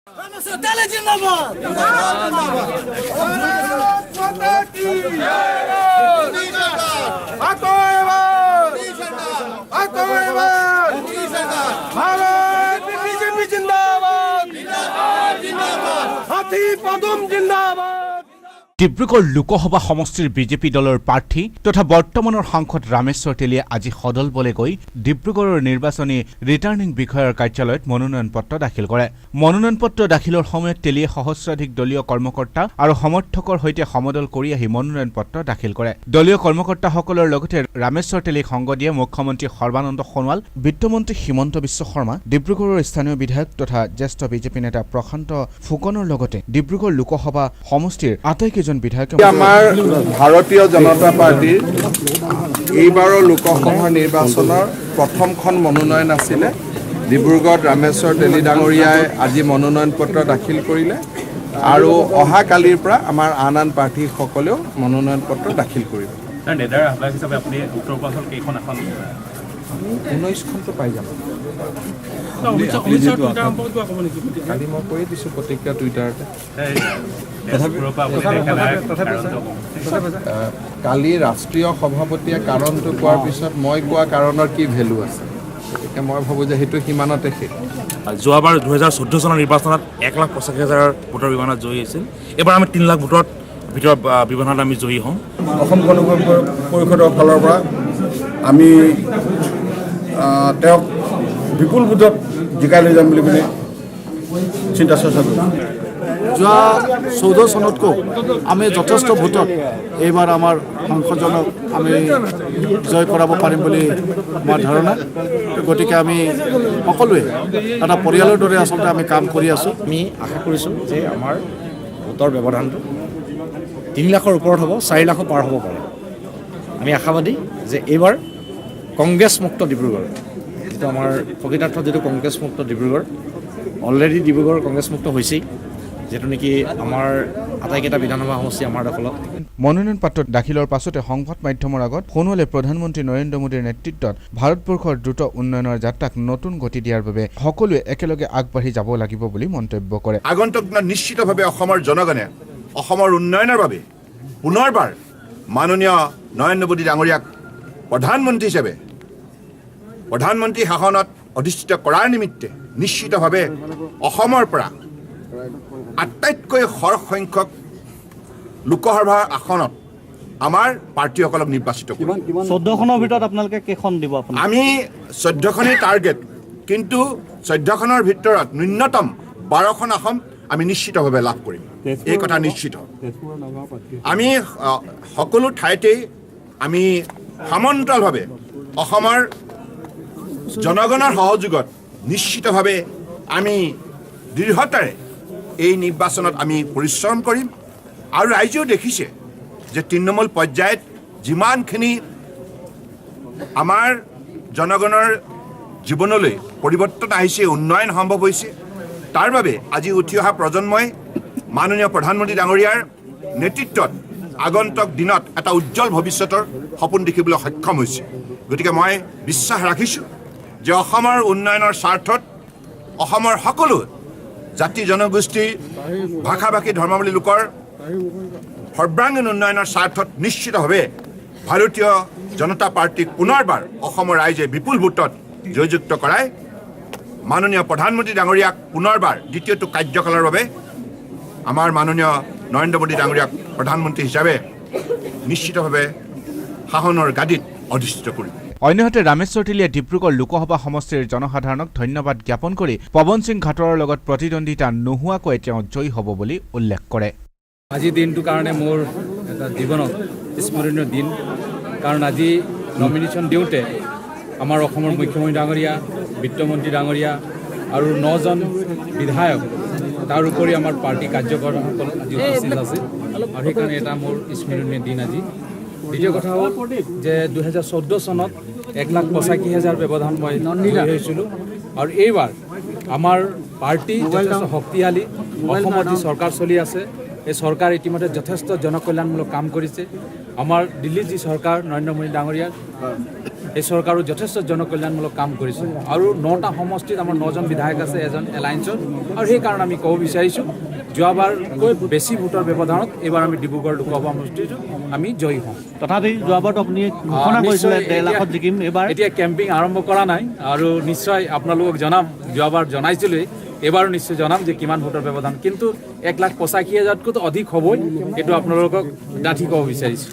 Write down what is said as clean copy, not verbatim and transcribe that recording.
জিন্দাবাদ। মাতা কি আকৌ এবাৰ, আকৌ এবাৰ ভাৰত বিজেপি জিন্দাবাদ, হাতী পদুম জিন্দাবাদ। ডিব্ৰুগড় লোকসভা সমষ্টিৰ বিজেপি দলৰ প্ৰাৰ্থী তথা বৰ্তমানৰ সাংসদ ৰামেশ্বৰ তেলীয়ে আজি সদল বলে গৈ ডিব্ৰুগড়ৰ নিৰ্বাচনী ৰিটাৰ্ণিং বিষয়াৰ কাৰ্যালয়ত মনোনয়ন পত্ৰ দাখিল কৰে। মনোনয়ন পত্ৰ দাখিলৰ সময়ত তেলীয়ে সহস্ৰাধিক দলীয় কৰ্মকৰ্তা আৰু সমৰ্থকৰ সৈতে সমদল কৰি আহি মনোনয়ন পত্ৰ দাখিল কৰে। দলীয় কৰ্মকৰ্তাসকলৰ লগতে ৰামেশ্বৰ তেলীক সংগ দিয়ে মুখ্যমন্ত্ৰী সৰ্বানন্দ সোণোৱাল, বিত্তমন্ত্ৰী হিমন্ত বিশ্ব শৰ্মা, ডিব্ৰুগড়ৰ স্থানীয় বিধায়ক তথা জ্যেষ্ঠ বিজেপি নেতা প্ৰশান্ত ফুকনৰ লগতে ডিব্ৰুগড় লোকসভা সমষ্টিৰ আটাইকেইজন বিধায়কে। আমাৰ ভাৰতীয় জনতা পাৰ্টীৰ এইবাৰৰ লোকসভা নিৰ্বাচনৰ প্ৰথমখন মনোনয়ন আছিলে। ডিব্ৰুগড়ত ৰামেশ্বৰ তেলী ডাঙৰীয়াই আজি মনোনয়ন পত্ৰ দাখিল কৰিলে আৰু অহা কালিৰ পৰা আমাৰ আন আন প্ৰাৰ্থীসকলেও মনোনয়ন পত্ৰ দাখিল কৰিব। ছাৰ, নেডাৰ আহ্বায়ক হিচাপে আপুনি উত্তৰ পূৰ্বাঞ্চল কেইখন আসন? 19খনটো পাই যাব। কালি মই কৈয়ে দিছোঁ প্ৰতিক্ৰিয়া টুইটাৰতে। তেজপুৰৰ পৰা আপুনি দেখা নাই, কাৰণটো কওক। কালি ৰাষ্ট্ৰীয় সভাপতিয়ে কাৰণটো কোৱাৰ পিছত মই কোৱা কাৰণৰ কি ভেলু আছে? গতিকে মই ভাবোঁ যে সেইটো সিমানতে শেষ। যোৱাবাৰ 2014 চনৰ নিৰ্বাচনত 1,85,000 ভোটৰ ব্যৱধানত জয়ী হৈছিল। এইবাৰ আমি 3 লাখ ভোটৰ ভিতৰত ব্যৱধানত আমি জয়ী হ'ম। অসম গণ পৰিষদৰ ফালৰ পৰা আমি তেওঁক বিপুল ভোটত জিকাই লৈ যাম বুলি পিনে চিন্তা চৰ্চা কৰিছোঁ। যোৱা 14 চনতকৈ আমি যথেষ্ট ভোটত এইবাৰ আমাৰ সাংসদজনক আমি জয় কৰাব পাৰিম বুলি আমাৰ ধাৰণা। গতিকে আমি সকলোৱে এটা পৰিয়ালৰ দৰে আচলতে আমি কাম কৰি আছোঁ। আমি আশা কৰিছোঁ যে আমাৰ ভোটৰ ব্যৱধানটো 3 লাখৰ ওপৰত হ'ব, 4 লাখো পাৰ হ'ব পাৰে। আমি আশাবাদী যে এইবাৰ কংগ্ৰেছ মুক্ত ডিব্ৰুগড়, যিটো আমাৰ প্ৰকৃতাৰ্থত যিটো কংগ্ৰেছ মুক্ত ডিব্ৰুগড়, অলৰেডি ডিব্ৰুগড় কংগ্ৰেছ মুক্ত হৈছেই, যিটো নেকি আমাৰ আটাইকেইটা বিধানসভা সমষ্টি আমাৰ দখলত। মনোনয়ন পত্ৰ দাখিলৰ পাছতে সংবাদ মাধ্যমৰ আগত সোণোৱালে প্ৰধানমন্ত্ৰী নৰেন্দ্ৰ মোদীৰ নেতৃত্বত ভাৰতবৰ্ষৰ দ্ৰুত উন্নয়নৰ যাত্ৰাক নতুন গতি দিয়াৰ বাবে সকলোৱে একেলগে আগবাঢ়ি যাব লাগিব বুলি মন্তব্য কৰে। আগন্তুক দিনত নিশ্চিতভাৱে অসমৰ জনগণে অসমৰ উন্নয়নৰ বাবে পুনৰবাৰ মাননীয় নৰেন্দ্ৰ মোদী ডাঙৰীয়াক প্ৰধানমন্ত্ৰী হিচাপে প্ৰধানমন্ত্ৰী শাসনত অধিষ্ঠিত কৰাৰ নিমিত্তে নিশ্চিতভাৱে অসমৰ পৰা আটাইতকৈ সৰহ সংখ্যক লোকসভাৰ আসনত আমাৰ প্ৰাৰ্থীসকলক নিৰ্বাচিত কৰিব। 14খনৰ ভিতৰত আপোনালোকে কেইখন দিব আপুনি? আমি 14খনেই টাৰ্গেট, কিন্তু 14খনৰ ভিতৰত ন্যূনতম 12খন আসন আমি নিশ্চিতভাৱে লাভ কৰিম, এই কথা নিশ্চিত। আমি সকলো ঠাইতেই আমি সমান্তৰালভাৱে অসমৰ জনগণৰ সহযোগত নিশ্চিতভাৱে আমি দৃঢ়তাৰে এই নিৰ্বাচনত আমি পৰিশ্ৰম কৰিম। আৰু ৰাইজেও দেখিছে যে তৃণমূল পৰ্যায়ত যিমানখিনি আমাৰ জনগণৰ জীৱনলৈ পৰিৱৰ্তন আহিছে, উন্নয়ন সম্ভৱ হৈছে, তাৰ বাবে আজি উঠি অহা প্ৰজন্মই মাননীয় প্ৰধানমন্ত্ৰী ডাঙৰীয়াৰ নেতৃত্বত আগন্তুক দিনত এটা উজ্জ্বল ভৱিষ্যতৰ সপোন দেখিবলৈ সক্ষম হৈছে। গতিকে মই বিশ্বাস ৰাখিছোঁ যে অসমৰ উন্নয়নৰ স্বাৰ্থত অসমৰ সকলো জাতি জনগোষ্ঠী, ভাষা ভাষী, ধৰ্মাৱলী লোকৰ সৰ্বাংগীন উন্নয়নৰ স্বাৰ্থত নিশ্চিতভাৱে ভাৰতীয় জনতা পাৰ্টীক পুনৰবাৰ অসমৰ ৰাইজে বিপুল ভোটত জয়যুক্ত কৰাই মাননীয় প্ৰধানমন্ত্ৰী ডাঙৰীয়াক পুনৰবাৰ দ্বিতীয়টো কাৰ্যকালৰ বাবে আমাৰ মাননীয় নৰেন্দ্ৰ মোদী ডাঙৰীয়াক প্ৰধানমন্ত্ৰী হিচাপে নিশ্চিতভাৱে শাসনৰ গাদীত অধিষ্ঠিত কৰিব। অন্যহাতে ৰামেশ্বৰ তেলীয়ে ডিব্ৰুগড় লোকসভা সমষ্টিৰ জনসাধাৰণক ধন্যবাদ জ্ঞাপন কৰি পৱন সিং ঘাটোৱাৰৰ লগত প্ৰতিদ্বন্দ্বিতা নোহোৱাকৈ তেওঁ জয়ী হ'ব বুলি উল্লেখ কৰে। আজিৰ দিনটোৰ কাৰণে মোৰ এটা জীৱনত স্মৰণীয় দিন, কাৰণ আজি নমিনেশ্যন দিওঁতে আমাৰ অসমৰ মুখ্যমন্ত্ৰী ডাঙৰীয়া, বিত্তমন্ত্ৰী ডাঙৰীয়া আৰু নজন বিধায়ক, তাৰ উপৰি আমাৰ পাৰ্টী কাৰ্যকৰ্তাসকল আজি উপস্থিত আছে আৰু সেইকাৰণে এটা মোৰ স্মৰণীয় দিন আজি। দ্বিতীয় কথা হ'ল যে 2014 চনত 1,85,000 ব্যৱধান মই জয়ী হৈছিলোঁ আৰু এইবাৰ আমাৰ পাৰ্টি যথেষ্ট শক্তিশালী। অসমত যি চৰকাৰ চলি আছে, এই চৰকাৰ ইতিমধ্যে যথেষ্ট জনকল্যাণমূলক কাম কৰিছে। আমাৰ দিল্লীত যি চৰকাৰ, নৰেন্দ্ৰ মোদী ডাঙৰীয়াৰ এই চৰকাৰো যথেষ্ট জনকল্যাণমূলক কাম কৰিছে আৰু 9টা সমষ্টিত আমাৰ 9জন বিধায়ক আছে, এজন এলায়েন্সৰ। আৰু সেইকাৰণে আমি ক'ব বিচাৰিছোঁ, যোৱাবাৰতকৈ বেছি ভোটৰ ব্যৱধানত এইবাৰ আমি ডিব্ৰুগড় লোকসভা সমষ্টিটো আমি জয়ী হ'ম। তথাপি যোৱাবাৰতো আপুনি ঘোষণা কৰিছিলে 1.5 লাখত জিকিম, এইবাৰ? এতিয়া কেম্পিং আৰম্ভ কৰা নাই আৰু নিশ্চয় আপোনালোকক জনাম। যোৱাবাৰ জনাইছিলোঁৱেই, এইবাৰো নিশ্চয় জনাম যে কিমান ভোটৰ ব্যৱধান। কিন্তু 1,85,000তকৈতো অধিক হ'বই, এইটো আপোনালোকক ডাঠি ক'ব বিচাৰিছোঁ।